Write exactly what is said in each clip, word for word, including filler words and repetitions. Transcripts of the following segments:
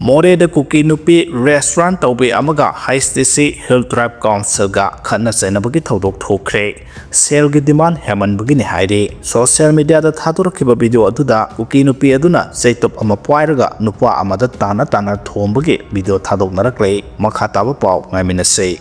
ꯃꯣꯔꯦꯗ ꯀꯨꯀꯤ ꯅꯨꯄꯤ ꯔꯦꯁꯇꯨꯔꯦꯟ ꯇꯧꯕꯤ ꯑꯃꯒ ꯍꯩꯆ ꯗꯤ ꯁꯤ ꯍꯤꯜ ꯇ꯭ꯔꯥꯏꯕ ꯀꯥꯎꯟꯁꯤꯜꯒ ꯈꯠꯅ ꯆꯩꯅꯕꯒꯤ ꯊꯧꯗꯣꯛ ꯊꯣꯛꯈ꯭ꯔꯦ꯫ ꯁꯦꯜꯒꯤ ꯗꯤꯃꯥꯟ ꯍꯦꯟꯃꯟꯕꯒꯤꯅꯤ ꯍꯥꯏꯔꯤ꯫ ꯁꯣꯁꯤꯌꯦꯜ ꯃꯤꯗꯤꯌꯥꯗ ꯊꯥꯗꯣꯔꯛꯈꯤꯕ ꯚꯤꯗꯤꯑꯣ ꯑꯗꯨꯗ ꯀꯨꯀꯤ ꯅꯨꯄꯤ ꯑꯗꯨꯅ ꯆꯩꯇꯨꯞ ꯑꯃ ꯄꯥꯏꯔꯒ ꯅꯨꯄꯥ ꯑꯃꯗ ꯇꯥꯟꯅ ꯇꯥꯟꯅ ꯊꯣꯝꯕꯒꯤ ꯚꯤꯗꯤꯑꯣ ꯊꯥꯗꯣꯛꯅꯔꯛꯂꯦ꯫ ꯃꯈꯥ ꯇꯥꯕ ꯄꯥꯎ ꯉꯥꯏꯃꯤꯟꯅꯁꯤ꯫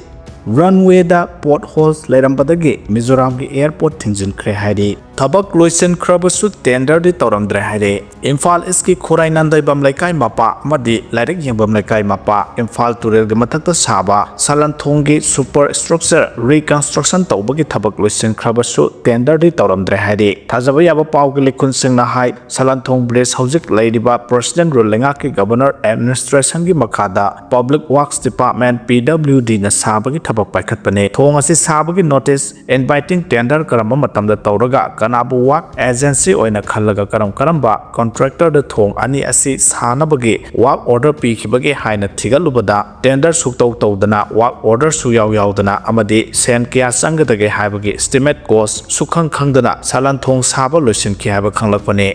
ꯔꯟꯋꯦꯗ ꯄꯣꯠ ꯍꯣꯜꯁ ꯂꯩꯔꯝꯕꯗꯒꯤ ꯃꯤꯖꯣꯔꯥꯝꯒꯤ ꯑꯦꯌꯔꯄꯣꯔꯠ ꯊꯤꯡꯖꯤꯟꯈ꯭ꯔꯦ ꯍꯥꯏꯔꯤ꯫ ꯊꯕꯛ ꯂꯣꯏꯁꯤꯟꯈ꯭ꯔꯕꯁꯨ ꯇꯦꯟꯗꯔꯗꯤ ꯇꯧꯔꯝꯗ꯭ꯔꯦ ꯍꯥꯏꯔꯦ꯫ ꯏꯝꯐꯥꯜ ꯏꯁꯀꯤ ꯈꯨꯔꯥꯏ ꯅꯥꯟꯗꯩꯕꯝ ꯂꯩꯀꯥꯏ ꯃꯄꯥ ꯑꯃꯗꯤ ꯂꯥꯏꯔꯤꯛ ꯌꯦꯡꯐꯝ ꯂꯩꯀꯥꯏ ꯃꯄꯥ, ꯏꯝꯐꯥꯜ ꯇꯨꯔꯦꯜꯒꯤ ꯃꯊꯛꯇ ꯁꯥꯕ ꯁꯂꯟꯊꯣꯡꯒꯤ ꯁꯨꯄꯔ ꯁ꯭ꯇ꯭ꯔꯛꯆꯔ ꯔꯤꯀꯟꯁꯇ꯭ꯔꯛꯁꯟ ꯇꯧꯕꯒꯤ ꯊꯕꯛ ꯂꯣꯏꯁꯤꯟꯈ꯭ꯔꯕꯁꯨ ꯇꯦꯟꯗꯔꯗꯤ ꯇꯧꯔꯝꯗ꯭ꯔꯦ ꯍꯥꯏꯔꯤ꯫ ꯊꯥꯖꯕ ꯌꯥꯕ ꯄꯥꯎꯒꯤ ꯂꯤꯈꯨꯟꯁꯤꯡꯅ ꯍꯥꯏ, ꯁꯂꯟꯊꯣꯡ ꯕ꯭ꯔꯤꯖ ꯍꯧꯖꯤꯛ ꯂꯩꯔꯤꯕ ꯄ꯭ꯔꯦꯁꯤꯗꯦꯟ ꯔꯨꯜ ꯂꯩꯉꯥꯛꯀꯤ ꯒꯕꯔꯅꯔ ꯑꯦꯗꯃꯤꯅꯤꯁꯇ꯭ꯔꯦꯁꯟꯒꯤ ꯃꯈꯥꯗ ꯄꯕ꯭ꯂꯤꯛ ꯋꯥꯔꯛꯁ ꯗꯤꯄꯥꯔꯠꯃꯦꯟ, ꯄꯤ ꯗꯕ꯭ꯂꯤꯎ ꯗꯤꯅ ꯁꯥꯕꯒꯤ ꯊꯕꯛ ꯄꯥꯏꯈꯠꯄꯅꯤ꯫ ꯊꯣꯡ ꯑꯁꯤ ꯁꯥꯕꯒꯤ ꯅꯣꯇꯤꯁ ꯏꯟꯚꯥꯏꯇꯤꯡ ꯇꯦꯟꯗꯔ ꯀꯔꯝꯕ ꯃꯇꯝꯗ ꯇꯧꯔꯒ ꯀꯅꯥꯕꯨ ꯋꯥꯔꯛ ꯑꯦꯖꯦꯟꯁꯤ ꯑꯣꯏꯅ ꯈꯜꯂꯒ ꯀꯔꯝ ꯀꯔꯝꯕ ꯀꯣꯟꯇ꯭ꯔꯦꯛꯇꯔꯗ ꯊꯣꯡ ꯑꯅꯤ ꯑꯁꯤ ꯁꯥꯅꯕꯒꯤ ꯋꯥꯔꯛ ꯑꯣꯔꯗꯔ ꯄꯤꯈꯤꯕꯒꯦ ꯍꯥꯏꯅ ꯊꯤꯒꯠꯂꯨꯕꯗ, ꯇꯦꯟꯗꯔ ꯁꯨꯛꯇꯧ ꯇꯧꯗꯅ, ꯋꯥꯔꯛ ꯑꯣꯔꯗꯔ ꯁꯨꯌꯥꯎ ꯌꯥꯎꯗꯅ ꯑꯃꯗꯤ ꯁꯦꯟ ꯀꯌꯥ ꯆꯪꯒꯗꯒꯦ ꯍꯥꯏꯕꯒꯤ ꯏꯁꯇꯤꯃꯦꯠ ꯀꯣꯁ ꯁꯨꯈꯪ ꯈꯪꯗꯅ ꯁꯂꯟꯊꯣꯡ ꯁꯥꯕ ꯂꯣꯏꯁꯤꯟꯈꯤ ꯍꯥꯏꯕ ꯈꯪꯂꯛꯄꯅꯤ꯫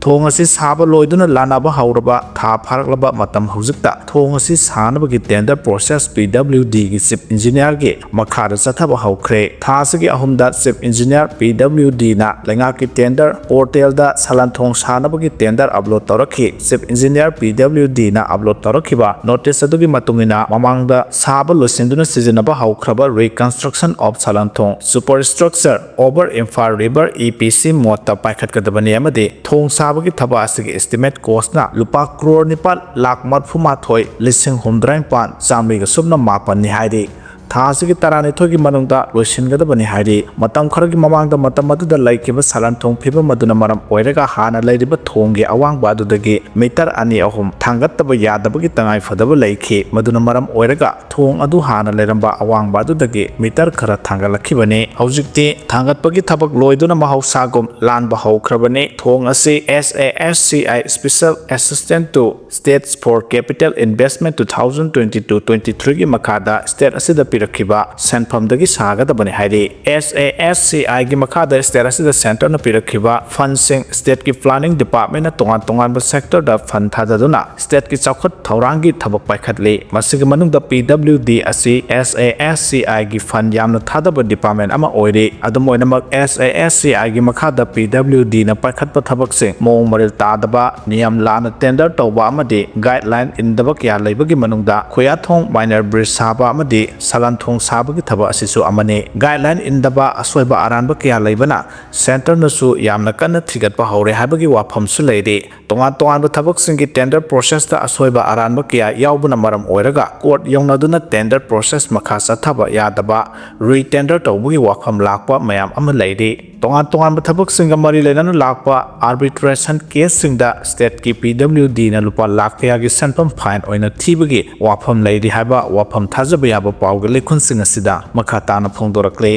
ꯊꯣꯡ ꯑꯁꯤ ꯁꯥꯕ ꯂꯣꯏꯗꯨꯅ ꯂꯥꯟꯅꯕ ꯍꯧꯔꯕ ꯊꯥ ꯐꯥꯔꯛꯂꯕ ꯃꯇꯝ ꯍꯧꯖꯤꯛꯇ ꯊꯣꯡ ꯑꯁꯤ ꯁꯥꯅꯕꯒꯤ ꯇꯦꯟꯗꯔ ꯄ꯭ꯔꯣꯁꯦꯁ ꯄꯤ ꯗꯕ꯭ꯂꯤꯎ ꯗꯤꯒꯤ ꯆꯤꯐ ꯏꯟꯖꯤꯅꯤꯌꯔꯒꯤ ꯃꯈꯥꯗ ꯆꯠꯊꯕ ꯍꯧꯈ꯭ꯔꯦ꯫ ꯊꯥ ꯑꯁꯤꯒꯤ ꯑꯍꯨꯝꯗ ꯆꯤꯐ ꯏꯟꯖꯤꯅꯤꯌꯔ ꯄꯤ ꯗꯕ꯭ꯂꯤꯎ ꯗꯤꯅ ꯂꯩꯉꯥꯛꯀꯤ ꯇꯦꯟꯗꯔ ꯄꯣꯔꯇꯦꯜꯗ ꯁꯂꯟꯊꯣꯡ ꯁꯥꯅꯕꯒꯤ ꯇꯦꯟꯗꯔ ꯑꯞꯂꯣꯗ ꯇꯧꯔꯛꯈꯤ꯫ ꯆꯤꯐ ꯏꯟꯖꯤꯅꯤꯌꯔ ꯄꯤ ꯗꯕ꯭ꯂꯤꯎ ꯗꯤꯅ ꯑꯞꯂꯣꯗ ꯇꯧꯔꯛꯈꯤꯕ ꯅꯣꯇꯤꯁ ꯑꯗꯨꯒꯤ ꯃꯇꯨꯡ ꯏꯟꯅ ꯃꯃꯥꯡꯗ ꯁꯥꯕ ꯂꯣꯏꯁꯤꯟꯗꯨꯅ ꯁꯤꯖꯤꯟꯅꯕ ꯍꯧꯈ꯭ꯔꯕ reconstruction of Salanthong super structure over Imphal river E P C ꯃꯣꯠꯇ ꯄꯥꯏꯈꯠꯀꯗꯕꯅꯤ ꯑꯃꯗꯤ ꯊꯣꯡ ꯁꯥꯕꯒꯤ ꯊꯕꯛ ꯑꯁꯤꯒꯤ ꯏꯁꯇꯤꯃꯦꯠ ꯀꯣꯁꯅ ꯂꯨꯄꯥ ꯀ꯭ꯔꯣꯔ ꯅꯤꯄꯥꯜ ꯂꯥꯈ ꯃꯔꯤꯐꯨ ꯃꯥꯊꯣꯏ ꯂꯤꯁꯤꯡ ꯍꯨꯝꯐꯨꯇꯔꯥ ꯅꯤꯄꯥꯜ ꯆꯥꯃꯔꯤꯒ ꯁꯨꯞꯅ ꯃꯥꯄꯜꯅꯤ ꯍꯥꯏꯔꯤ꯫ ꯊꯥ ꯑꯁꯤꯒꯤ ꯇꯔꯥꯅꯤꯊꯣꯏꯒꯤ ꯃꯅꯨꯡꯗ ꯂꯣꯏꯁꯤꯟꯒꯗꯕꯅꯤ ꯍꯥꯏꯔꯤ꯫ ꯃꯇꯝ ꯈꯔꯒꯤ ꯃꯃꯥꯡꯗ ꯃꯇꯝ ꯑꯗꯨꯗ ꯂꯩꯈꯤꯕ ꯁꯂꯟꯊꯣꯡ ꯐꯤꯕꯝ ꯑꯗꯨꯅ ꯃꯔꯝ ꯑꯣꯏꯔꯒ ꯍꯥꯟꯅ ꯂꯩꯔꯤꯕ ꯊꯣꯡꯒꯤ ꯑꯋꯥꯡꯕ ꯑꯗꯨꯗꯒꯤ ꯃꯤꯇꯔ ꯑꯅꯤ ꯑꯍꯨꯝ ꯊꯥꯡꯒꯠꯇꯕ ꯌꯥꯗꯕꯒꯤ ꯇꯉꯥꯏꯐꯗꯕ ꯂꯩꯈꯤ꯫ ꯃꯗꯨꯅ ꯃꯔꯝ ꯑꯣꯏꯔꯒ ꯊꯣꯡ ꯑꯗꯨ ꯍꯥꯟꯅ ꯂꯩꯔꯝꯕ ꯑꯋꯥꯡꯕ ꯑꯗꯨꯗꯒꯤ ꯃꯤꯇꯔ ꯈꯔ ꯊꯥꯡꯒꯠꯂꯛꯈꯤꯕꯅꯤ꯫ ꯍꯧꯖꯤꯛꯇꯤ ꯊꯥꯡꯒꯠꯄꯒꯤ ꯊꯕꯛ ꯂꯣꯏꯗꯨꯅ ꯃꯍꯧꯁꯥꯒꯨꯝ ꯂꯥꯟꯕ ꯍꯧꯈ꯭ꯔꯕꯅꯤ꯫ ꯊꯣꯡ ꯑꯁꯤ S A S C I Special Assistant to States for Capital Investment two thousand twenty-two twenty-three ꯒꯤ ꯃꯈꯥꯗ ꯁ꯭ꯇꯦꯠ ꯑꯁꯤꯗ ꯄꯤꯔꯛꯈꯤꯕ ꯁꯦꯟꯐꯝꯗꯒꯤ ꯁꯥꯒꯗꯕꯅꯤ ꯍꯥꯏꯔꯤ꯫ ꯑꯦꯁ ꯑꯦ ꯑꯦꯁ ꯁꯤ ꯑꯥꯏꯒꯤ ꯃꯈꯥꯗ state ꯑꯁꯤꯗ centreꯅ ꯄꯤꯔꯛꯈꯤꯕ fundꯁꯤꯡ stateꯀꯤ planning departmentꯅ ꯇꯣꯉꯥꯟ ꯇꯣꯉꯥꯟꯕ sectorꯗ fund ꯊꯥꯗꯗꯨꯅ stateꯀꯤ ꯆꯥꯎꯈꯠ ꯊꯧꯔꯥꯡꯒꯤ ꯊꯕꯛ ꯄꯥꯏꯈꯠꯂꯤ꯫ ꯃꯁꯤꯒꯤ ꯃꯅꯨꯡꯗ P W D ꯑꯁꯤ S A S C Iꯒꯤ fund ꯌꯥꯝꯅ ꯊꯥꯗꯕ department ꯑꯃ ꯑꯣꯏꯔꯤ꯫ ꯑꯗꯨꯝ ꯑꯣꯏꯅꯃꯛ, S A S C Iꯒꯤ ꯃꯈꯥꯗ P W Dꯅ ꯄꯥꯏꯈꯠꯄ ꯊꯕꯛꯁꯤꯡ ꯃꯑꯣꯡ ꯃꯔꯤꯜ ꯇꯥꯗꯕ, ꯅꯤꯌꯝ ꯂꯥꯟꯅ tender ꯇꯧꯕ ꯑꯃꯗꯤ guideline ꯏꯟꯗꯕ ꯀꯌꯥ ꯂꯩꯕꯒꯤ ꯃꯅꯨꯡꯗ ꯈꯨꯌꯥꯊꯣꯡ minor bridge ꯁꯥꯕ ꯑꯃꯗꯤ ꯁꯂꯥꯟꯊꯣꯡ ꯁꯥꯕꯒꯤ ꯊꯕꯛ ꯑꯁꯤꯁꯨ ꯑꯃꯅꯤ꯫ Guideline ꯏꯟꯗꯕ, ꯑꯁꯣꯏꯕ ꯑꯔꯥꯟꯕ ꯀꯌꯥ ꯂꯩꯕꯅ centreꯅꯁꯨ ꯌꯥꯝꯅ ꯀꯟꯅ ꯊꯤꯒꯠꯄ ꯍꯧꯔꯦ ꯍꯥꯏꯕꯒꯤ ꯋꯥꯐꯝꯁꯨ ꯂꯩꯔꯤ꯫ ꯇꯣꯉꯥꯟ ꯇꯣꯉꯥꯟꯕ ꯊꯕꯛꯁꯤꯡꯒꯤ tender processꯇ ꯑꯁꯣꯏꯕ ꯑꯔꯥꯟꯕ ꯀꯌꯥ ꯌꯥꯎꯕꯅ ꯃꯔꯝ ꯑꯣꯏꯔꯒ court ꯌꯧꯅꯗꯨꯅ tender process ꯃꯈꯥ ꯆꯠꯊꯕ ꯌꯥꯗꯕ, re-tender ꯇꯧꯕꯒꯤ ꯋꯥꯐꯝ ꯂꯥꯛꯄ ꯃꯌꯥꯝ ꯑꯃ ꯂꯩꯔꯤ꯫ ꯇꯣꯉꯥꯟ ꯇꯣꯉꯥꯟꯕ ꯊꯕꯛꯁꯤꯡꯒ ꯃꯔꯤ ꯂꯩꯅꯅ ꯂꯥꯛꯄ arbitration caseꯁꯤꯡꯗ stateꯀꯤ P W Dꯅ ꯂꯨꯄꯥ ꯂꯥꯈ ꯀꯌꯥꯒꯤ ꯁꯦꯟꯐꯝ fine ꯑꯣꯏꯅ ꯊꯤꯕꯒꯤ ꯋꯥꯐꯝ ꯂꯩꯔꯤ ꯍꯥꯏꯕ ꯋꯥꯐꯝ ꯊꯥꯖꯕ ꯌꯥꯕ ꯄꯥꯎꯒꯤ ꯂꯩꯈꯨꯟꯁꯤꯡ ꯑꯁꯤꯗ ꯃꯈꯥ ꯇꯥꯅ ꯐꯣꯡꯗꯣꯔꯛꯂꯤ꯫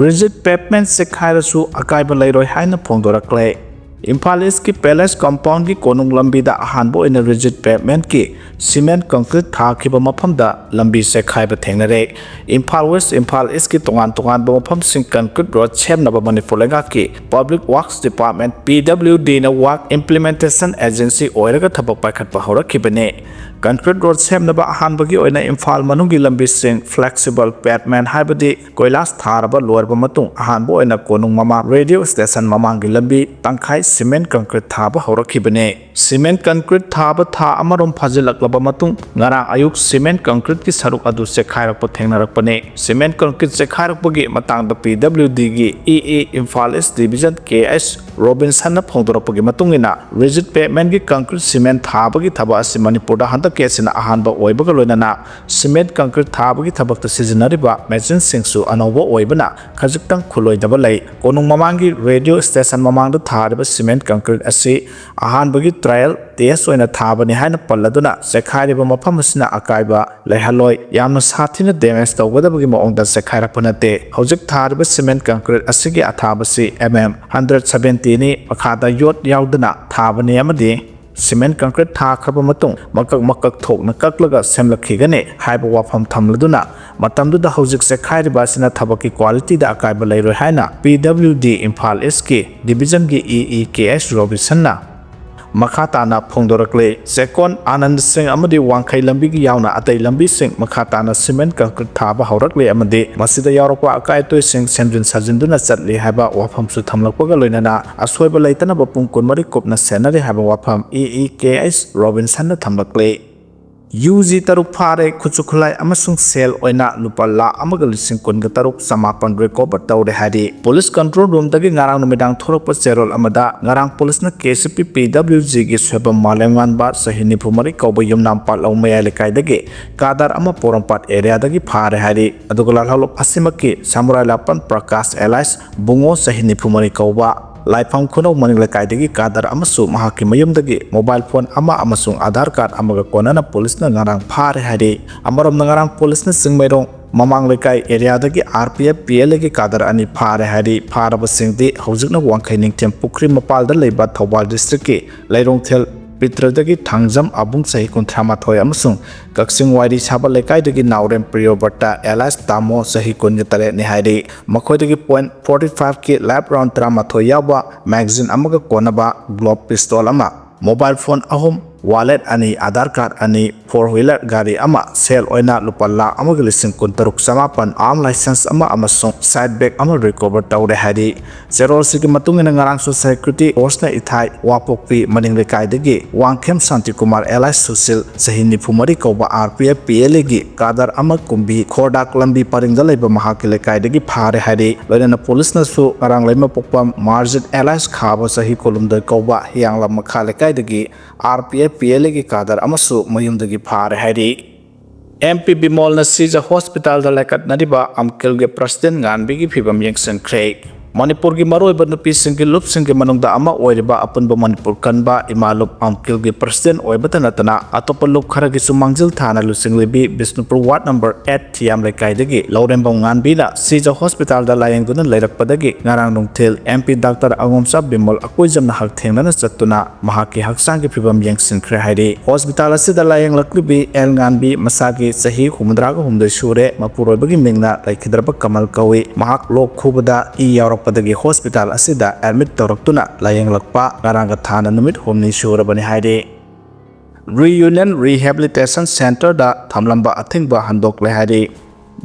Rigid pavement ꯆꯦꯛꯈꯥꯏꯔꯁꯨ ꯑꯀꯥꯏꯕ ꯂꯩꯔꯣꯏ ꯍꯥꯏꯅ ꯐꯣꯡꯗꯣꯔꯛꯂꯦ꯫ ꯏꯝꯐꯥꯜ ꯏꯁꯀꯤ palace compoundꯒꯤ ꯀꯣꯅꯨꯡ ꯂꯝꯕꯤꯗ ꯑꯍꯥꯟꯕ ꯑꯣꯏꯅ rigid pavementꯀꯤ cement concrete ꯊꯥꯈꯤꯕ ꯃꯐꯝꯗ ꯂꯝꯕꯤ ꯆꯦꯛꯈꯥꯏꯕ ꯊꯦꯡꯅꯔꯦ꯫ ꯏꯝꯐꯥꯜ ꯋꯦꯁ, ꯏꯝꯐꯥꯜ ꯏꯁꯀꯤ ꯇꯣꯉꯥꯟ ꯇꯣꯉꯥꯟꯕ ꯃꯐꯝꯁꯤꯡ concrete road ꯁꯦꯝꯅꯕ ꯃꯅꯤꯄꯨꯔ ꯂꯩꯉꯥꯛꯀꯤ Public Works Department, P W Dꯅ work implementation agency ꯑꯣꯏꯔꯒ ꯊꯕꯛ ꯄꯥꯏꯈꯠꯄ ꯍꯧꯔꯛꯈꯤꯕꯅꯤ꯫ Concrete road ꯁꯦꯝꯅꯕ ꯑꯍꯥꯟꯕꯒꯤ ꯑꯣꯏꯅ ꯏꯝꯐꯥꯜ ꯃꯅꯨꯡꯒꯤ ꯂꯝꯕꯤꯁꯤꯡ flexible pavement ꯍꯥꯏꯕꯗꯤ ꯀꯣꯏꯂꯥꯁ ꯊꯥꯔꯕ ꯂꯣꯏꯔꯕ ꯃꯇꯨꯡ ꯑꯍꯥꯟꯕ ꯑꯣꯏꯅ ꯀꯣꯅꯨꯡ ꯃꯃꯥꯡ radio station ꯃꯃꯥꯡꯒꯤ ꯂꯝꯕꯤ ꯇꯪꯈꯥꯏ cement concrete ꯊꯥꯕ ꯍꯧꯔꯛꯈꯤꯕꯅꯤ꯫ Cement concrete ꯊꯥꯕ ꯊꯥ ꯑꯃꯔꯣꯝ ꯐꯥꯖꯤꯜꯂꯛꯂꯕ ꯃꯇꯨꯡ ꯉꯔꯥꯡ ꯑꯌꯨꯛ cement concreteꯀꯤ ꯁꯔꯨꯛ ꯑꯗꯨ ꯆꯦꯛꯈꯥꯏꯔꯛꯄ ꯊꯦꯡꯅꯔꯛꯄꯅꯤ꯫ Cement concrete ꯆꯦꯛꯈꯥꯏꯔꯛꯄꯒꯤ ꯃꯇꯥꯡꯗ P W Dꯒꯤ E E Imphal ꯏꯁ division K S Robinsonꯅ ꯐꯣꯡꯗꯣꯔꯛꯄꯒꯤ ꯃꯇꯨꯡ ꯏꯟꯅ, rigid pavementꯀꯤ concrete cement ꯊꯥꯕꯒꯤ ꯊꯕꯛ ꯑꯁꯤ ꯃꯅꯤꯄꯨꯔꯗ ꯍꯟꯗꯛꯀꯤ ꯑꯁꯤꯅ ꯑꯍꯥꯟꯕ ꯑꯣꯏꯕꯒ ꯂꯣꯏꯅꯅ cement concrete ꯊꯥꯕꯒꯤ ꯊꯕꯛꯇ ꯁꯤꯖꯤꯟꯅꯔꯤꯕ machineꯁꯤꯡꯁꯨ ꯑꯅꯧꯕ ꯑꯣꯏꯕꯅ ꯈꯖꯤꯛꯇꯪ ꯈꯨꯠꯂꯣꯏꯗꯕ ꯂꯩ꯫ ꯀꯣꯅꯨꯡ ꯃꯃꯥꯡꯒꯤ radio station ꯃꯃꯥꯡꯗ ꯊꯥꯔꯤꯕ cement concrete ꯑꯁꯤ ꯑꯍꯥꯟꯕꯒꯤ trial test ꯑꯣꯏꯅ ꯊꯥꯕꯅꯤ ꯍꯥꯏꯅ ꯄꯜꯂꯗꯨꯅ, ꯆꯦꯛꯈꯥꯏꯔꯤꯕ ꯃꯐꯝ ꯑꯁꯤꯅ ꯑꯀꯥꯏꯕ ꯂꯩꯍꯜꯂꯣꯏ, ꯌꯥꯝꯅ ꯁꯥꯊꯤꯅ damage ꯇꯧꯒꯗꯕꯒꯤ ꯃꯑꯣꯡꯗ ꯆꯦꯛꯈꯥꯏꯔꯛꯄ ꯅꯠꯇꯦ꯫ ꯍꯧꯖꯤꯛ ꯊꯥꯔꯤꯕ cement concrete ꯑꯁꯤꯒꯤ ꯑꯊꯥꯕꯁꯤ M M hundred seventyꯅꯤ꯫ ꯃꯈꯥꯗ ꯌꯣꯠ ꯌꯥꯎꯗꯅ ꯊꯥꯕꯅꯤ ꯑꯃꯗꯤ ꯁꯤꯃꯦꯟ ꯀꯪꯀ꯭ꯔꯤꯠ ꯊꯥꯈ꯭ꯔꯕ ꯃꯇꯨꯡ ꯃꯀꯛ ꯃꯀꯛ ꯊꯣꯛꯅ ꯀꯛꯂꯒ ꯁꯦꯝꯂꯛꯈꯤꯒꯅꯤ ꯍꯥꯏꯕ ꯋꯥꯐꯝ ꯊꯝꯂꯗꯨꯅ, ꯃꯇꯝꯗꯨꯗ ꯍꯧꯖꯤꯛ ꯆꯦꯛꯈꯥꯏꯔꯤꯕ ꯑꯁꯤꯅ ꯊꯕꯛꯀꯤ ꯀ꯭ꯋꯥꯂꯤꯇꯤꯗ ꯑꯀꯥꯏꯕ ꯂꯩꯔꯣꯏ ꯍꯥꯏꯅ ꯄꯤ ꯗꯕ꯭ꯂꯤꯎ ꯗꯤ ꯏꯝꯐꯥꯜ ꯏꯁꯀꯤ ꯗꯤꯕꯤꯖꯟꯒꯤ ꯏ ꯏ ꯀꯦ ꯑꯦꯁ ꯔꯣꯕꯤꯟꯁꯟꯅ ꯃꯈꯥ ꯇꯥꯅ ꯐꯣꯡꯗꯣꯔꯛꯂꯤ꯫ ꯆꯦꯛꯀꯣꯟ, ꯑꯥꯅꯟꯗ ꯁꯤꯡ ꯑꯃꯗꯤ ꯋꯥꯡꯈꯩ ꯂꯝꯕꯤꯒꯤ ꯌꯥꯎꯅ ꯑꯇꯩ ꯂꯝꯕꯤꯁꯤꯡ ꯃꯈꯥ ꯇꯥꯅ ꯁꯤꯃꯦꯟ ꯀꯪꯀ꯭ꯔꯤꯠ ꯊꯥꯕ ꯍꯧꯔꯛꯂꯤ ꯑꯃꯗꯤ ꯃꯁꯤꯗ ꯌꯥꯎꯔꯛꯄ ꯑꯀꯥꯏ ꯑꯇꯣꯏꯁꯤꯡ ꯁꯦꯝꯖꯤꯟ ꯁꯥꯖꯤꯟꯗꯨꯅ ꯆꯠꯂꯤ ꯍꯥꯏꯕ ꯋꯥꯐꯝꯁꯨ ꯊꯝꯂꯛꯄꯒ ꯂꯣꯏꯅꯅ ꯑꯁꯣꯏꯕ ꯂꯩꯇꯅꯕ ꯄꯨꯡ ꯀꯨꯟꯃꯔꯤ ꯀꯨꯞꯅ ꯁꯦꯟꯅꯔꯤ ꯍꯥꯏꯕ ꯋꯥꯐꯝ ꯏ ꯏ ꯀꯦ ꯑꯦꯁ ꯔꯣꯕꯤꯟꯁꯟꯅ ꯊꯝꯂꯛꯂꯤ꯫ ꯌꯨ ꯖꯤ ꯇꯔꯨꯛ ꯐꯥꯔꯦ, ꯈꯨꯠꯁꯨ ꯈꯨꯠꯂꯥꯏ ꯑꯃꯁꯨꯡ ꯁꯦꯜ ꯑꯣꯏꯅ ꯂꯨꯄꯥ ꯂꯥꯈ ꯑꯃꯒ ꯂꯤꯁꯤꯡ ꯀꯨꯟꯒ ꯇꯔꯨꯛ ꯆꯃꯥꯄꯟ ꯔꯤꯀꯣꯚꯔ ꯇꯧꯔꯦ ꯍꯥꯏꯔꯤ꯫ ꯄꯨꯂꯤꯁ ꯀꯟꯇ꯭ꯔꯣꯜ ꯔꯨꯝꯗꯒꯤ ꯉꯔꯥꯡ ꯅꯨꯃꯤꯗꯥꯡ ꯊꯣꯔꯛꯄ ꯆꯦꯔꯣꯜ ꯑꯃꯗ ꯉꯔꯥꯡ ꯄꯨꯂꯤꯁꯅ ꯀꯦ ꯁꯤ ꯄꯤ ꯄꯤ ꯗꯕ꯭ꯂꯤꯎ ꯖꯤꯒꯤ ꯁꯣꯏꯕꯝ ꯃꯥꯂꯦꯝꯉꯥꯟꯕ, ꯆꯍꯤ ꯅꯤꯐꯨ ꯃꯔꯤ ꯀꯧꯕ ꯌꯨꯝꯅꯥꯝ ꯄꯥꯠꯂꯧ ꯃꯌꯥꯏ ꯂꯩꯀꯥꯏꯗꯒꯤ ꯀꯥꯗꯔ ꯑꯃ ꯄꯣꯔꯣꯝꯄꯥꯠ ꯑꯦꯔꯤꯌꯥꯗꯒꯤ ꯐꯥꯔꯦ ꯍꯥꯏꯔꯤ꯫ ꯑꯗꯨꯒ ꯂꯥꯜꯍꯧꯂꯨꯞ ꯑꯁꯤꯃꯛꯀꯤ ꯁꯃꯨꯔꯥꯏ ꯂꯥꯄꯟ ꯄ꯭ꯔꯀꯥꯁ ꯑꯦꯂꯥꯏꯁ ꯕꯨꯡꯉꯣ, ꯆꯍꯤ ꯅꯤꯐꯨ ꯃꯔꯤ ꯀꯧꯕ ꯂꯥꯏꯐꯝ ꯈꯨꯅꯧ ꯃꯅꯤꯡ ꯂꯩꯀꯥꯏꯗꯒꯤ ꯀꯥꯗꯔ ꯑꯃꯁꯨ ꯃꯍꯥꯛꯀꯤ ꯃꯌꯨꯝꯗꯒꯤ ꯃꯣꯕꯥꯏꯜ ꯐꯣꯟ ꯑꯃ ꯑꯃꯁꯨꯡ ꯑꯥꯙꯥꯔ ꯀꯥꯔꯗ ꯑꯃꯒ ꯀꯣꯟꯅꯅ ꯄꯨꯂꯤꯁꯅ ꯉꯔꯥꯡ ꯐꯥꯔꯦ ꯍꯥꯏꯔꯤ꯫ ꯑꯃꯔꯣꯝꯗ ꯉꯔꯥꯡ ꯄꯨꯂꯤꯁꯅ ꯆꯤꯡꯃꯩꯔꯣꯡ ꯃꯃꯥꯡ ꯂꯩꯀꯥꯏ ꯑꯦꯔꯤꯌꯥꯗꯒꯤ R P F P L ꯑꯦꯒꯤ ꯀꯥꯗꯔ ꯑꯅꯤ ꯐꯥꯔꯦ ꯍꯥꯏꯔꯤ꯫ ꯐꯥꯔꯕꯁꯤꯡꯗꯤ ꯍꯧꯖꯤꯛꯅ ꯋꯥꯡꯈꯩ ꯅꯤꯡꯊꯦꯝ ꯄꯨꯈ꯭ꯔꯤ ꯃꯄꯥꯜꯗ ꯂꯩꯕ ꯊꯧꯕꯥꯜ ꯗꯤꯁꯇ꯭ꯔꯤꯛꯀꯤ ꯂꯩꯔꯣꯡꯊꯦꯜ ꯄꯤꯇ꯭ꯔꯗꯒꯤ ꯊꯥꯡꯖꯝ ꯑꯕꯨꯡ, ꯆꯍꯤ ꯀꯨꯟꯊ꯭ꯔꯥ ꯃꯥꯊꯣꯏ, ꯑꯃꯁꯨꯡ ꯀꯛꯆꯤꯡ ꯋꯥꯏꯔꯤ ꯁꯥꯕ ꯂꯩꯀꯥꯏꯗꯒꯤ ꯅꯥꯎꯔꯦꯝ ꯄ꯭ꯔꯤꯌꯣꯕ꯭ꯔꯇ ꯑꯦꯂꯥꯏꯁ ꯇꯥꯃꯣ, ꯆꯍꯤ ꯀꯨꯟꯒ ꯇꯔꯦꯠꯅꯤ ꯍꯥꯏꯔꯤ꯫ ꯃꯈꯣꯏꯗꯒꯤ ꯄꯣꯏꯟꯠ ꯐꯣꯔꯇꯤ ꯐꯥꯏꯚꯀꯤ ꯂꯥꯏꯐ ꯔꯥꯎꯟ ꯇꯔꯥꯃꯥꯊꯣꯏ ꯌꯥꯎꯕ ꯃꯦꯒꯥꯖꯤꯟ ꯑꯃꯒ ꯀꯣꯟꯅꯕ ꯒ꯭ꯂꯣꯕ ꯄꯤꯁꯇꯣꯜ ꯑꯃ, ꯃꯣꯕꯥꯏꯜ ꯐꯣꯟ ꯑꯍꯨꯝ, ꯋꯥꯂꯦꯠ ꯑꯅꯤ, ꯑꯥꯙꯥꯔ ꯀꯥꯔꯗ ꯑꯅꯤ, ꯐꯣꯔ ꯋꯤꯂꯔ ꯒꯥꯔꯤ ꯑꯃ, ꯁꯦꯜ ꯑꯣꯏꯅ ꯂꯨꯄꯥ ꯂꯥꯈ ꯑꯃꯒ ꯂꯤꯁꯤꯡ ꯀꯨꯟꯇꯔꯨꯛ ꯆꯃꯥꯄꯟ, ꯑꯥꯔꯝ ꯂꯥꯏꯁꯦꯟꯁ ꯑꯃ ꯑꯃꯁꯨꯡ ꯁꯥꯏꯠ ꯕꯦꯒ ꯑꯃ ꯔꯤꯀꯣꯚꯔ ꯇꯧꯔꯦ ꯍꯥꯏꯔꯤ꯫ ꯆꯦꯔꯣꯜꯁꯤꯒꯤ ꯃꯇꯨꯡ ꯏꯟꯅ ꯉꯔꯥꯡꯁꯨ ꯁꯦꯀ꯭ꯌꯨꯔꯤꯇꯤ ꯐꯣꯔꯁꯅ ꯏꯊꯥꯏ ꯋꯥꯄꯣꯛꯄꯤ ꯃꯅꯤꯡ ꯂꯩꯀꯥꯏꯗꯒꯤ ꯋꯥꯡꯈꯦꯝ ꯁꯥꯟꯇꯤꯀꯨꯃꯥꯔ ꯑꯦꯂꯥꯏꯁ ꯁꯨꯁꯤꯜ, ꯆꯍꯤ ꯅꯤꯐꯨ ꯃꯔꯤ ꯀꯧꯕ, R P F P L ꯑꯦꯒꯤ ꯀꯥꯗꯔ ꯑꯃ ꯀꯨꯝꯕꯤ ꯈꯣꯔꯗꯥꯛ ꯂꯝꯕꯤ ꯄꯔꯤꯡꯗ ꯂꯩꯕ ꯃꯍꯥꯛꯀꯤ ꯂꯩꯀꯥꯏꯗꯒꯤ ꯐꯥꯔꯦ ꯍꯥꯏꯔꯤ꯫ ꯂꯣꯏꯅꯅ ꯄꯨꯂꯤꯁꯅꯁꯨ ꯉꯔꯥꯡ ꯂꯩꯃꯄꯣꯛꯄꯝ ꯃꯥꯔꯖꯤꯠ ꯑꯦꯂꯥꯏꯁ ꯈꯥꯕ, ꯆꯍꯤ ꯀꯨꯟꯍꯨꯝꯗꯣꯏ ꯀꯧꯕ, ꯍꯤꯌꯥꯡꯂꯝ ꯃꯈꯥ ꯂꯩꯀꯥꯏꯗꯒꯤ R P F P L ꯑꯦꯒꯤ ꯀꯥꯗꯔ ꯑꯃꯁꯨ ꯃꯌꯨꯝꯗꯒꯤ ꯐꯥꯔꯦ ꯍꯥꯏꯔꯤ꯫ ꯑꯦꯝ ꯄꯤ ꯕꯤꯃꯣꯜꯅ ꯁꯤꯖ ꯍꯣꯁꯄꯤꯇꯥꯜꯗ ꯂꯥꯏꯀꯠꯅꯔꯤꯕ ꯑꯝꯀꯤꯜꯒꯤ ꯄ꯭ꯔꯁꯤꯗꯦꯟ ꯉꯥꯟꯕꯤꯒꯤ ꯐꯤꯕꯝ ꯌꯦꯡꯁꯤꯟꯈ꯭ꯔꯦ꯫ ꯃꯅꯤꯄꯨꯔꯒꯤ ꯃꯔꯨꯑꯣꯏꯕ ꯅꯨꯄꯤꯁꯤꯡꯒꯤ ꯂꯨꯞꯁꯤꯡꯒꯤ ꯃꯅꯨꯡꯗ ꯑꯃ ꯑꯣꯏꯔꯤꯕ ꯑꯄꯨꯟꯕ ꯃꯅꯤꯄꯨꯔ ꯀꯟꯕ ꯏꯃꯥ ꯂꯨꯞ ꯑꯪꯀꯤꯜꯒꯤ ꯄ꯭ꯔꯁꯤꯗꯦꯟ ꯑꯣꯏꯕꯇ ꯅꯠꯇꯅ ꯑꯇꯣꯞꯄ ꯂꯨꯞ ꯈꯔꯒꯤꯁꯨ ꯃꯥꯡꯖꯤꯜ ꯊꯥꯅ ꯂꯨꯆꯤꯡꯂꯤꯕꯤ ꯕꯤꯁꯅꯨꯄꯨꯔ ꯋꯥꯔꯗ ꯅꯝꯕꯔ ꯑꯦꯠ ꯊꯤꯌꯥꯝ ꯂꯩꯀꯥꯏꯗꯒꯤ ꯂꯧꯔꯦꯝꯕꯝ ꯉꯥꯟꯕꯤꯅ ꯁꯤꯖ ꯍꯣꯁꯄꯤꯇꯥꯜꯗ ꯂꯥꯌꯦꯡꯗꯨꯅ ꯂꯩꯔꯛꯄꯗꯒꯤ ꯉꯔꯥꯡ ꯅꯨꯡꯊꯤꯜ ꯑꯦꯝ ꯄꯤ ꯗꯥꯛꯇꯔ ꯑꯉꯣꯝꯆꯥ ꯕꯤꯃꯣꯜ ꯑꯀꯣꯏꯖꯝꯅ ꯍꯛꯊꯦꯡꯅꯅ ꯆꯠꯇꯨꯅ ꯃꯍꯥꯛꯀꯤ ꯍꯛꯆꯥꯡꯒꯤ ꯐꯤꯕꯝ ꯌꯦꯡꯁꯤꯟꯈ꯭ꯔꯦ ꯍꯥꯏꯔꯤ꯫ ꯍꯣꯁꯄꯤꯇꯥꯜ ꯑꯁꯤꯗ ꯂꯥꯌꯦꯡꯂꯛꯂꯤꯕꯤ ꯑꯦꯜ ꯉꯥꯟꯕꯤ ꯃꯁꯥꯒꯤ ꯆꯍꯤ ꯍꯨꯝꯐꯨꯇꯔꯥꯒ ꯍꯨꯝꯗꯣꯏ ꯁꯨꯔꯦ꯫ ꯃꯄꯨꯔꯣꯏꯕꯒꯤ ꯃꯤꯡꯅ ꯂꯩꯈꯤꯗ꯭ꯔꯕ ꯀꯃꯜ ꯀꯧꯏ꯫ ꯃꯍꯥꯛ ꯂꯣꯛ ꯈꯨꯕꯗ ꯏ ꯌꯥꯎꯔꯛꯄꯗꯒꯤ ꯍꯣꯁꯄꯤꯇꯥꯜ ꯑꯁꯤꯗ ꯑꯦꯗꯃꯤꯠ ꯇꯧꯔꯛꯇꯨꯅ ꯂꯥꯌꯦꯡꯂꯛꯄ ꯉꯔꯥꯡꯒ ꯊꯥꯅ ꯅꯨꯃꯤꯠ ꯍꯨꯝꯅꯤ ꯁꯨꯔꯕꯅꯤ ꯍꯥꯏꯔꯤ꯫ ꯔꯤꯌꯨꯅꯤꯌꯟ ꯔꯤꯍꯦꯕꯤꯂꯤꯇꯦꯁꯟ ꯁꯦꯟꯇꯔꯗ ꯊꯝꯂꯝꯕ ꯑꯊꯤꯡꯕ ꯍꯟꯗꯣꯛꯂꯦ ꯍꯥꯏꯔꯤ꯫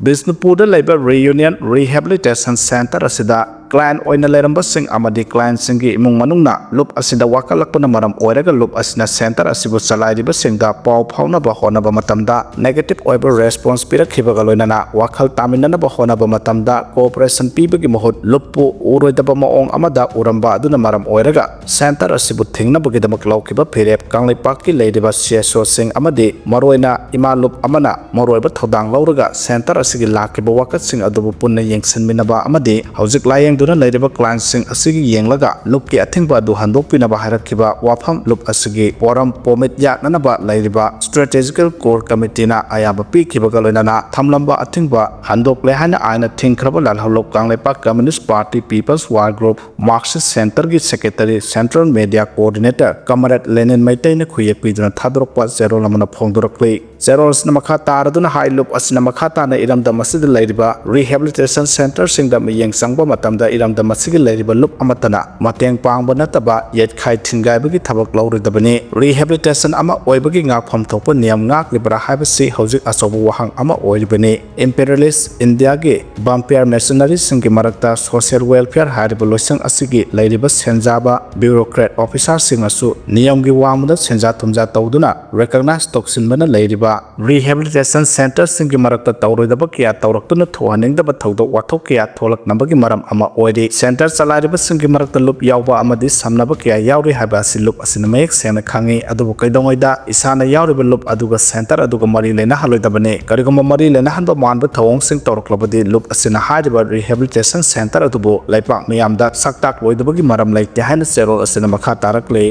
ꯕꯤꯁꯅꯨꯄꯨꯔꯗ ꯂꯩꯕ ꯔꯤꯌꯨꯅꯤꯌꯟ ꯔꯤꯍꯦꯕꯤꯂꯤꯇꯦꯁꯟ ꯁꯦꯟꯇꯔ ꯑꯁꯤꯗ ꯀ꯭ꯂꯥꯏꯟ ꯑꯣꯏꯅ ꯂꯩꯔꯝꯕꯁꯤꯡ ꯑꯃꯗꯤ ꯀ꯭ꯂꯥꯏꯟꯁꯤꯡꯒꯤ ꯏꯃꯨꯡ ꯃꯅꯨꯡꯅ ꯂꯨꯞ ꯑꯁꯤꯗ ꯋꯥꯀꯠꯂꯛꯄꯅ ꯃꯔꯝ ꯑꯣꯏꯔꯒ ꯂꯨꯞ ꯑꯁꯤꯅ ꯁꯦꯟꯇꯔ ꯑꯁꯤꯕꯨ ꯆꯂꯥꯏꯔꯤꯕꯁꯤꯡꯗ ꯄꯥꯎ ꯐꯥꯎꯅꯕ ꯍꯣꯠꯅꯕ ꯃꯇꯝꯗ ꯅꯦꯒꯦꯇꯤꯚ ꯑꯣꯏꯕ ꯔꯦꯁꯄꯣꯟꯁ ꯄꯤꯔꯛꯈꯤꯕꯒ ꯂꯣꯏꯅꯅ ꯋꯥꯈꯜ ꯇꯥꯃꯤꯟꯅꯅꯕ ꯍꯣꯠꯅꯕ ꯃꯇꯝꯗ ꯀꯣꯑꯣꯄꯔꯦꯁꯟ ꯄꯤꯕꯒꯤ ꯃꯍꯨꯠ ꯂꯨꯞꯄꯨ ꯎꯔꯣꯏꯗꯕ ꯃꯑꯣꯡ ꯑꯃꯗ ꯎꯔꯝꯕ ꯑꯗꯨꯅ ꯃꯔꯝ ꯑꯣꯏꯔꯒ ꯁꯦꯟꯇꯔ ꯑꯁꯤꯕꯨ ꯊꯤꯡꯅꯕꯒꯤꯗꯃꯛ ꯂꯧꯈꯤꯕ ꯐꯤꯔꯦꯞ ꯀꯪꯂꯩꯄꯥꯛꯀꯤ ꯂꯩꯔꯤꯕ ꯁꯤ ꯑꯦꯁ ꯑꯣꯁꯤꯡ ꯑꯃꯗꯤ ꯃꯔꯨꯑꯣꯏꯅ ꯏꯃꯥ ꯂꯨꯞ ꯑꯃꯅ ꯃꯔꯨꯑꯣꯏꯕ ꯊꯧꯗꯥꯡ ꯂꯧꯔꯒ ꯁꯦꯟꯇꯔ ꯑꯁꯤꯒꯤ ꯂꯥꯛꯈꯤꯕ ꯋꯥꯀꯠꯁꯤꯡ ꯑꯗꯨꯕꯨ ꯄꯨꯟꯅ ꯌꯦꯡꯁꯤꯟꯃꯤꯟꯅꯕ ꯑꯃꯗꯤ ꯍꯧꯖꯤꯛ ꯂꯥꯌꯦꯡꯗꯨꯅ ꯂꯩꯔꯤꯕ ꯀ꯭ꯂꯥꯏꯟꯁꯤꯡ ꯑꯁꯤꯒꯤ ꯌꯦꯡꯂꯒ ꯂꯨꯞꯀꯤ ꯑꯊꯤꯡꯕ ꯑꯗꯨ ꯍꯟꯗꯣꯛꯄꯤꯅꯕ ꯍꯥꯏꯔꯛꯈꯤꯕ ꯋꯥꯐꯝ ꯂꯨꯞ ꯑꯁꯤꯒꯤ ꯄꯣꯔꯝ ꯄꯣꯃꯤꯠ ꯌꯥꯠꯅꯅꯕ ꯂꯩꯔꯤꯕ ꯁ꯭ꯇ꯭ꯔꯦꯇꯦꯖꯤꯀꯦꯜ ꯀꯣꯔ ꯀꯃꯤꯇꯤꯅ ꯑꯌꯥꯕ ꯄꯤꯈꯤꯕꯒ ꯂꯣꯏꯅꯅ ꯊꯝꯂꯝꯕ ꯑꯊꯤꯡꯕ ꯍꯟꯗꯣꯛꯂꯦ ꯍꯥꯏꯅ ꯑꯥꯏꯟꯅ ꯊꯤꯡꯈ꯭ꯔꯕ ꯂꯥꯜꯍꯧꯂꯨꯞ Kangleipak communist party people's war group Marxist ꯁꯦꯟꯇꯔꯒꯤ ꯁꯦꯀ꯭ꯔꯦꯇꯔꯤ ꯁꯦꯟꯇ꯭ꯔꯦꯜ ꯃꯦꯗꯤꯌꯥ ꯀꯣꯑꯣꯔꯗꯤꯅꯦꯇꯔ ꯀꯃꯔꯦꯗ ꯂꯦꯅꯤꯟ ꯃꯩꯇꯩꯅ ꯈꯨꯌꯦꯛ ꯄꯤꯗꯨꯅ ꯊꯥꯗꯣꯔꯛꯄ ꯆꯦꯔꯣꯜ ꯑꯃꯅ ꯐꯣꯡꯗꯣꯔꯛꯂꯤ꯫ ꯆꯦꯔꯣꯜꯁꯤꯅ ꯃꯈꯥ ꯇꯥꯔꯗꯨꯅ ꯍꯥꯏ, ꯂꯨꯞ ꯑꯁꯤꯅ ꯃꯈꯥ ꯇꯥꯅ ꯏꯔꯝꯗꯝ ꯑꯁꯤꯗ ꯂꯩꯔꯤꯕ ꯔꯤꯍꯦꯕꯤꯂꯤꯇꯦꯁꯟ ꯁꯦꯟꯇꯔꯁꯤꯡꯗ ꯃꯤꯠꯌꯦꯡ ꯆꯪꯕ ꯃꯇꯝꯗ ꯏꯔꯝꯗꯝ ꯑꯁꯤꯒꯤ ꯂꯩꯔꯤꯕ ꯂꯨꯞ ꯑꯃꯠꯇꯅ ꯃꯇꯦꯡ ꯄꯥꯡꯕ ꯅꯠꯇꯕ ꯌꯩꯈꯥꯏ ꯊꯤꯟꯒꯥꯏꯕꯒꯤ ꯊꯕꯛ ꯂꯧꯔꯣꯏꯗꯕꯅꯤ꯫ ꯔꯤꯍꯦꯕꯤꯂꯤꯇꯦꯁꯟ ꯑꯃ ꯑꯣꯏꯕꯒꯤ ꯉꯥꯛꯐꯝ ꯊꯣꯛꯄ ꯅꯤꯌꯝ ꯉꯥꯛꯂꯤꯕ꯭ꯔꯥ ꯍꯥꯏꯕꯁꯤ ꯍꯧꯖꯤꯛ ꯑꯆꯧꯕ ꯋꯥꯍꯪ ꯑꯃ ꯑꯣꯏꯔꯤꯕꯅꯤ꯫ ꯏꯝꯄꯦꯔꯤꯌꯦꯂꯤꯁ꯭ꯠ ꯏꯟꯗꯤꯌꯥꯒꯤ ꯚꯥꯝꯄꯤꯌꯔ ꯃꯤꯁꯅꯔꯤꯁꯤꯡꯒꯤ ꯃꯔꯛꯇ ꯁꯣꯁꯤꯌꯦꯜ ꯋꯦꯜꯐꯤꯌꯔ ꯍꯥꯏꯔꯤꯕ ꯂꯣꯏꯁꯪ ꯑꯁꯤꯒꯤ ꯂꯩꯔꯤꯕ ꯁꯦꯟꯖꯥꯕ ꯕ꯭ꯌꯨꯔꯣꯀ꯭ꯔꯦꯠ ꯑꯣꯐꯤꯁꯥꯔꯁꯤꯡꯅꯁꯨ ꯅꯤꯌꯝꯒꯤ ꯋꯥꯡꯃꯗ ꯁꯦꯟꯖꯥ ꯊꯨꯝꯖꯥ ꯇꯧꯗꯨꯅ ꯔꯤꯀꯣꯒꯅꯥꯏꯖ ꯇꯧꯁꯤꯟꯕꯅ ꯂꯩꯔꯤꯕ ꯔꯤꯍꯦꯕꯤꯂꯤꯇꯦꯁꯟ ꯁꯦꯟꯇꯔꯁꯤꯡꯒꯤ ꯃꯔꯛꯇ ꯇꯧꯔꯣꯏꯗꯕ ꯀꯌꯥ ꯇꯧꯔꯛꯇꯨꯅ ꯊꯣꯛꯍꯟꯅꯤꯡꯗꯕ ꯊꯧꯗꯣꯛ ꯋꯥꯊꯣꯛ ꯀꯌꯥ ꯊꯣꯛꯂꯛꯅꯕꯒꯤ ꯃꯔꯝ ꯑꯃ ꯑꯣꯏꯔꯤ꯫ Centre ꯆꯂꯥꯏꯔꯤꯕꯁꯤꯡꯒꯤ ꯃꯔꯛꯇ ꯂꯨꯞ ꯌꯥꯎꯕ ꯑꯃꯗꯤ ꯁꯝꯅꯕ ꯀꯌꯥ ꯌꯥꯎꯔꯤ ꯍꯥꯏꯕ ꯑꯁꯤ ꯂꯨꯞ ꯑꯁꯤꯅ ꯃꯌꯦꯛ ꯁꯦꯡꯅ ꯈꯪꯏ꯫ ꯑꯗꯨꯕꯨ ꯀꯩꯗꯧꯉꯩꯗ ꯏꯁꯥꯅ ꯌꯥꯎꯔꯤꯕ ꯂꯨꯞ ꯑꯗꯨꯒ Centre ꯑꯗꯨꯒ ꯃꯔꯤ ꯂꯩꯅꯍꯜꯂꯣꯏꯗꯕꯅꯤ꯫ ꯀꯔꯤꯒꯨꯝꯕ ꯃꯔꯤ ꯂꯩꯅꯍꯟꯕ ꯃꯥꯟꯕ ꯊꯧꯑꯣꯡꯁꯤꯡ ꯇꯧꯔꯛꯂꯕꯗꯤ ꯂꯨꯞ ꯑꯁꯤꯅ ꯍꯥꯏꯔꯤꯕ rehabilitation centre ꯑꯗꯨꯕꯨ ꯂꯩꯄꯥꯛ ꯃꯤꯌꯥꯝꯗ ꯁꯛ ꯇꯥꯛꯂꯣꯏꯗꯕꯒꯤ ꯃꯔꯝ ꯂꯩꯇꯦ ꯍꯥꯏꯅ ꯆꯦꯔꯣꯜ ꯑꯁꯤꯅ ꯃꯈꯥ ꯇꯥꯔꯛꯂꯤ꯫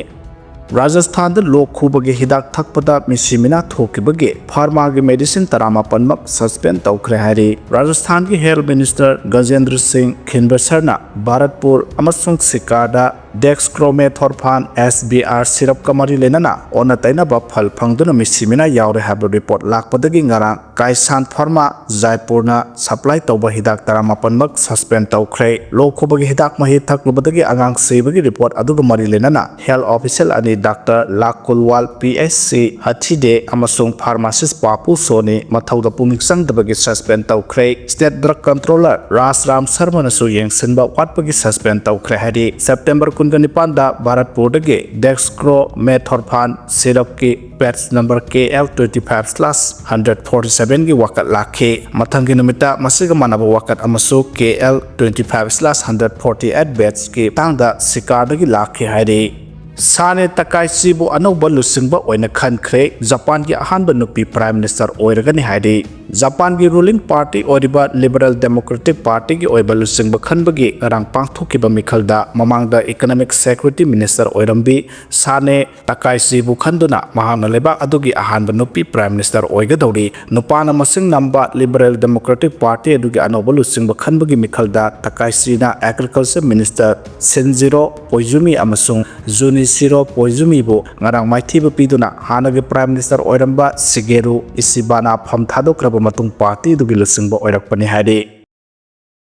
ꯔꯥꯖꯁꯊꯥꯟꯗ ꯂꯣꯛ ꯈꯨꯕꯒꯤ ꯍꯤꯗꯥꯛ ꯊꯛꯄꯗ ꯃꯤꯁꯤ ꯃꯤꯅꯥ ꯊꯣꯛꯈꯤꯕꯒꯤ ꯐꯥꯔꯃꯥꯒꯤ medicine ꯇꯔꯥꯃꯥꯄꯟꯃꯛ suspend ꯇꯧꯈ꯭ꯔꯦ ꯍꯥꯏꯔꯤ꯫ ꯔꯥꯖꯁꯊꯥꯟꯒꯤ Health Minister ꯒꯖꯦꯟꯗ꯭ꯔ ꯁꯤꯡ ꯈꯤꯟꯕꯁꯔꯅ ꯚꯥꯔꯠꯄꯨꯔ ꯑꯃꯁꯨꯡ ꯁꯤꯀꯥꯔꯗ dextromethorphan S B R syrup ꯀ ꯃꯔꯤ ꯂꯩꯅꯅ ꯑꯣꯟꯅ ꯇꯩꯅꯕ ꯐꯜ ꯐꯪꯗꯨꯅ ꯃꯤꯁꯤ ꯃꯤꯅꯥ ꯌꯥꯎꯔꯦ ꯍꯥꯏꯕ report ꯂꯥꯛꯄꯗꯒꯤ ꯉꯔꯥꯡ ꯀꯥꯏꯁꯥꯟ ꯐꯥꯔꯃꯥ ꯖꯥꯏꯄꯨꯔꯅ supply ꯇꯧꯕ ꯍꯤꯗꯥꯛ ꯇꯔꯥꯃꯥꯄꯟꯃꯛ suspend ꯇꯧꯈ꯭ꯔꯦ꯫ ꯂꯣꯛ ꯈꯨꯕꯒꯤ ꯍꯤꯗꯥꯛ ꯃꯍꯤ ꯊꯛꯂꯨꯕꯗꯒꯤ ꯑꯉꯥꯡ ꯁꯤꯕꯒꯤ report ꯑꯗꯨꯒ ꯃꯔꯤ ꯂꯩꯅꯅ health official ꯑꯅꯤ Doctor lakh ꯀꯨꯜꯋꯥꯜ P H C ꯍꯊꯤꯗꯦ ꯑꯃꯁꯨꯡ pharmacist ꯄꯥꯄꯨ ꯁꯣꯅꯤ ꯃꯊꯧꯗ ꯄꯨꯛꯅꯤꯡ ꯆꯪꯗꯕꯒꯤ suspend ꯇꯧꯈ꯭ꯔꯦ꯫ State drug controller ꯔꯥꯖ ꯔꯥꯝ ꯁꯔꯃꯅꯁꯨ ꯌꯦꯡꯁꯤꯟꯕ ꯋꯥꯠꯄꯒꯤ suspend ꯇꯧꯈ꯭ꯔꯦ ꯍꯥꯏꯔꯤ꯫ September ꯀꯨꯟꯒ ꯅꯤꯄꯥꯟꯗ ꯚꯥꯔꯠꯄꯨꯔꯗꯒꯤ dextromethorphan syrup ꯀꯤ batch number K L twenty five slash hundred forty seven ꯒꯤ ꯋꯥꯀꯠ ꯂꯥꯛꯈꯤ꯫ ꯃꯊꯪꯒꯤ ꯅꯨꯃꯤꯠꯇ ꯃꯁꯤꯒ ꯃꯥꯟꯅꯕ ꯋꯥꯀꯠ ꯑꯃꯁꯨ K L twenty five slash hundred forty eight batch ꯀꯤ ꯃꯇꯥꯡꯗ ꯁꯤꯀꯥꯔꯗꯒꯤ ꯂꯥꯛꯈꯤ ꯍꯥꯏꯔꯤ꯫ ꯁꯥꯅꯦ ꯇꯀꯥꯏꯆꯤꯕꯨ ꯑꯅꯧꯕ ꯂꯨꯆꯤꯡꯕ ꯑꯣꯏꯅ ꯈꯟꯈ꯭ꯔꯦ꯫ ꯖꯄꯥꯟꯒꯤ ꯑꯍꯥꯟꯕ ꯅꯨꯄꯤ Prime Minister ꯑꯣꯏꯔꯒꯅꯤ ꯍꯥꯏꯔꯤ꯫ ꯖꯄꯥꯟꯒꯤ ruling party ꯑꯣꯏꯔꯤꯕ Liberal Democratic Party ꯒꯤ ꯑꯣꯏꯕ ꯂꯨꯆꯤꯡꯕ ꯈꯟꯕꯒꯤ ꯉꯔꯥꯡ ꯄꯥꯡꯊꯣꯛꯈꯤꯕ ꯃꯤꯈꯜꯗ ꯃꯃꯥꯡꯗ Economic Security Minister ꯑꯣꯏꯔꯝꯕꯤ ꯁꯥꯅꯦ ꯇꯀꯥꯏꯆꯤꯕꯨ ꯈꯟꯗꯨꯅ ꯃꯍꯥꯛꯅ ꯂꯩꯕꯥꯛ ꯑꯗꯨꯒꯤ ꯑꯍꯥꯟꯕ ꯅꯨꯄꯤ Prime Minister ꯑꯣꯏꯒꯗꯧꯔꯤ꯫ ꯅꯨꯄꯥꯅ ꯃꯁꯤꯡ ꯅꯝꯕ Liberal Democratic Party ꯑꯗꯨꯒꯤ ꯑꯅꯧꯕ ꯂꯨꯆꯤꯡꯕ ꯈꯟꯕꯒꯤ ꯃꯤꯈꯜꯗ ꯇꯀꯥꯏꯆꯤꯅ Agriculture Minister ꯁꯤꯟꯖꯤꯔꯣ ꯀꯣꯏꯖꯨꯃꯤ ꯑꯃꯁꯨꯡ ꯖꯨꯅꯤꯁꯤꯔꯣ ꯀꯣꯏꯖꯨꯃꯤꯕꯨ ꯉꯔꯥꯡ ꯃꯥꯏꯊꯤꯕ ꯄꯤꯗꯨꯅ ꯍꯥꯟꯅꯒꯤ Prime Minister ꯑꯣꯏꯔꯝꯕ ꯁꯤꯒꯦꯔꯨ ꯏꯁꯤꯕꯥꯅ ꯐꯝ ꯊꯥꯗꯣꯛꯈ꯭ꯔꯕ ꯃꯇꯨꯡ party ꯑꯗꯨꯒꯤ ꯂꯨꯆꯤꯡꯕ ꯑꯣꯏꯔꯛꯄꯅꯤ ꯍꯥꯏꯔꯤ꯫